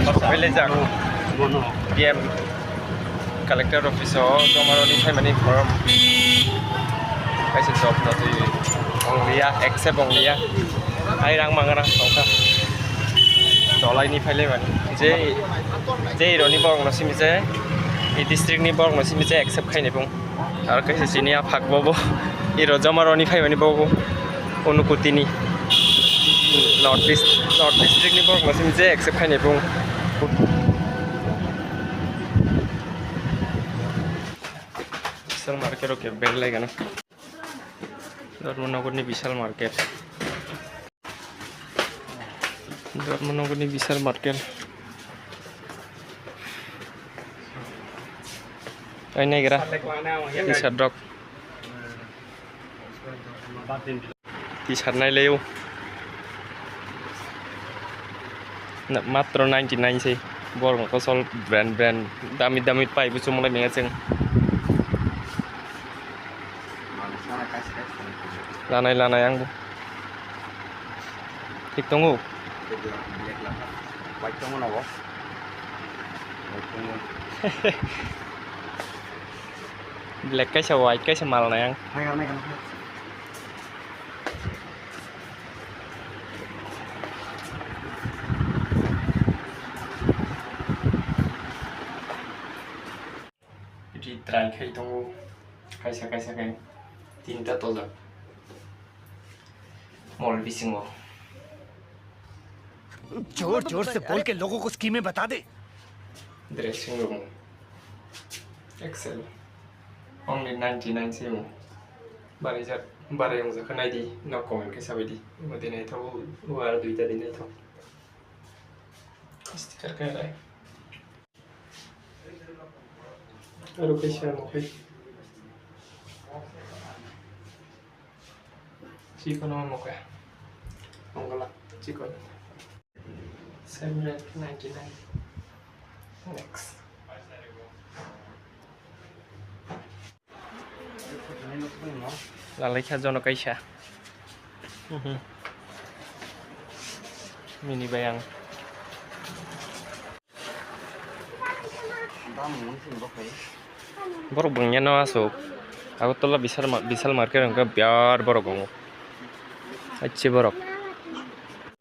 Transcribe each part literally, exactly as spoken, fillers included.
Sophai laijak D M collector office o joma rwni phaimani form. Kaisa job no twi ongliya, accept ongliya. Ai rang mangana tongkha. Dolaini phailaimani. Je, je roni borok no simi je, e district ni borok no simi je accept khaini bung. Aro kaisa chini aphak bobo, iro joma roni phaimani bobo, Unukutini. North East, North District ni borok no simi je accept khaini bung. Bishal market o kebeng lai gana. Dharmanagar ni Bishal market. Dharmanagar ni Bishal market. Ai naigra. T-shirt rok. T-shirt nai leo. Na, matro ninety nine se. Borok kosol brand brand dami dami pai buchung malai mengya cheng. Lanai lanai ang bo. Thik tongo. White tongo nogo. White tongo. Black kaisa white kaisa mal nai ang. Ri try khai tongo, kaisa kaisa khe tinta tojak mol bisingo. जोर जोर से बोल के लोगों को स्कीमें बता दे। Dressing room, Excel, only ninety nine se mo. Barijak, barai wngjak khe nai di, no comment khe sabai di. Mo di naithok, o ar duita di naithok. Sticker khe rai. Aro kaisa mo khai. Chikon o mo khe. Ongala chikon. Seven hundred ninety nine. Next. Lalai kha jono kaisa. Mhm. Mini bayang. Borok bangya no asuk. Agartala Bishal ma-, Bishal market hwnkhe birat borok tongo. Aichi borok.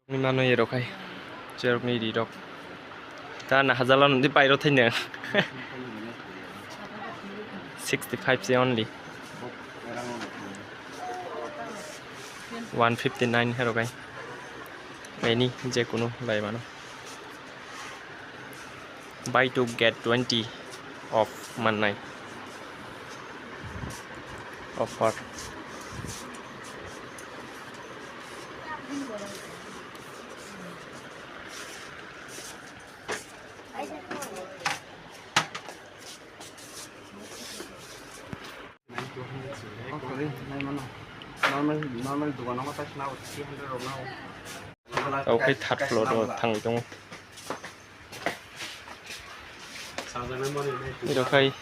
Ni manwi rok hai. Cherokni ri rok. Ta na hajala nungdi pairo thaino. Sixty five se only. One fifty nine herok hai. Any je kunu lai mano. Buy two get twenty off mannai offer. Normal, normal dogano tei swnao three hundred rok nao. Oke, third floor o thangwi tongo. Iro khai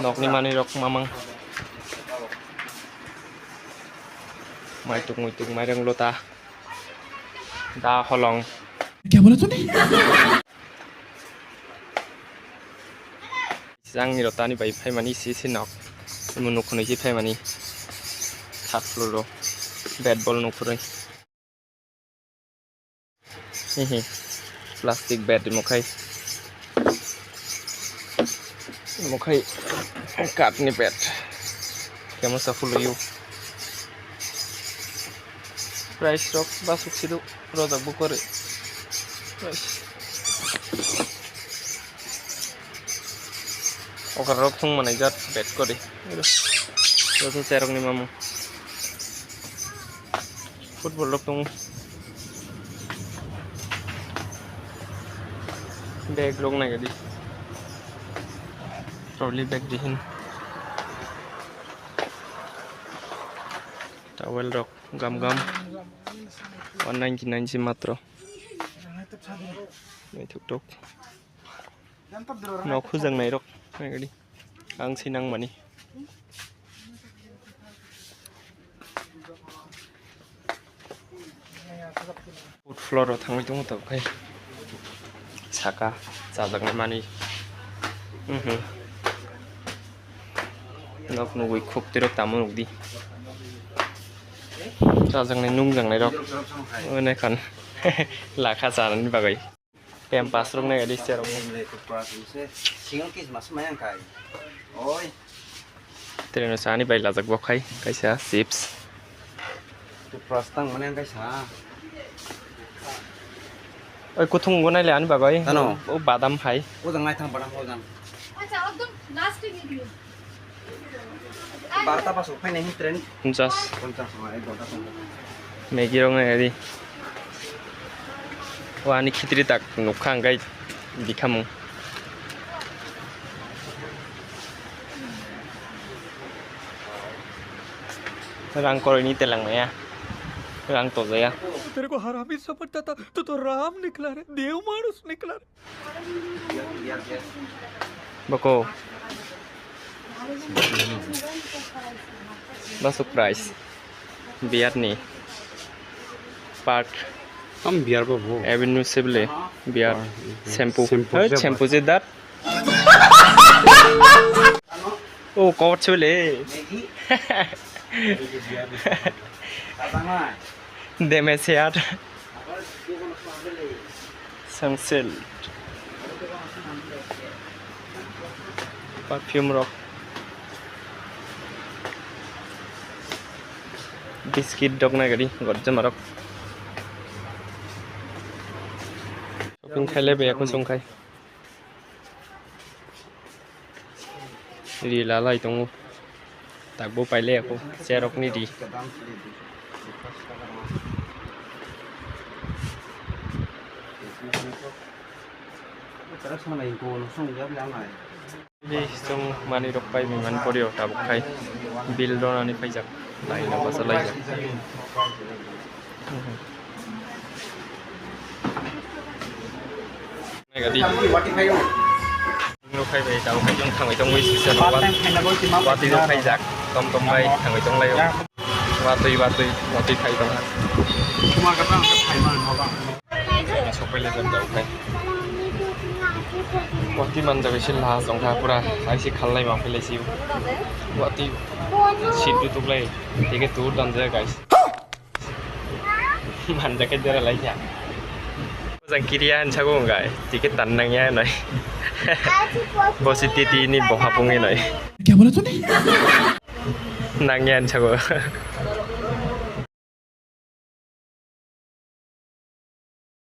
nokni manwi rok mamang. Maituk muituk mairang lota. Da holong. Kya bola tune? Jangni rotani bai phaimani isi isi nok. Imo nukhunui si phaimani. Third floor o. Bat ball nukhunui. Hihi. Plastic bat imo khai. Imo khai kath ni bat. Kemo sa phulwi o. Price rok basuk sidu rojak bo kori. Price. Okra rok thung manai jat bet kori. Joto cherok ni mamung. Football rok tongo. Bag rok nai gadi. Trolley bag dihin. Towel rok gam gam. One ninety nine si matro. Naithok thok. Nok hujaknai rok nai gadi. Ang si nangmani. Fourth floor o thangwi tongo tabuk khai. Saka chajaknai manwi. Mhm. Nok nugwi khuk tirok tamo nukdi. Chajaknai nungjaknai rok. One khan lakha chanani bagwi. Pampas rok nai adi cherok. Single case mas mayang kai. Oi. Tereno sani bai lajak bo khai kaisa chips. Toothbrush tang mane ang kaisa. Oi, kuthung bo naile ani bagwi. Ano? O badam hai. O jang nai thang badam o jang. Acha, ekdom last e video. Barta pas uphai nai train. Pamchas. Pamchas, oh, ek ghonta song. Maggie rok nai adi. O ani khitri tak nukha ang kai bikhamung. Rang koroi ni telang maya. Rang tojaya. तेरे को हरामी समझता था, तू तो राम निकला रे, देव मानुस निकला रे। Boko. Ba surprise. Biar ni. Part. Am biar ba bo. Avenue Sible. Biar. Ah, shampoo. Shampoo. Hey, je shampoo je dat. Oh, kawat chole. Deme seat. Sunsilk. Perfume rok. Biscuit dok na gari, gorjoma rok. Shopping khaile be, ekho song khai. Ri lalai tongo. Takbo pailai ako cherokni ri. Ri chwng manwi rok pai mani porio tabuk khai bill rwnani paijak. Laino bachalaijak. Nai gadi. Nung khai bai tau khai jong thangwi tongwi sisa no. Watwi rok khaijak, tom tom bai thangwi tonglaio. Watwi watwi watwi khai tong. Sopai le jang tau khai. Watwi manjak bai se la jong kha pura, ai se khallai ma phailai si. Watwi seat tu tuklai, ticket tu dan jaya guys. Manjak khe jera lai kha. Bojang kiriya hinwi sago wngkha, ticket tan nangya hinwi. Bo se titi ni boha pungwi hinwi. Nangya hinwi sago.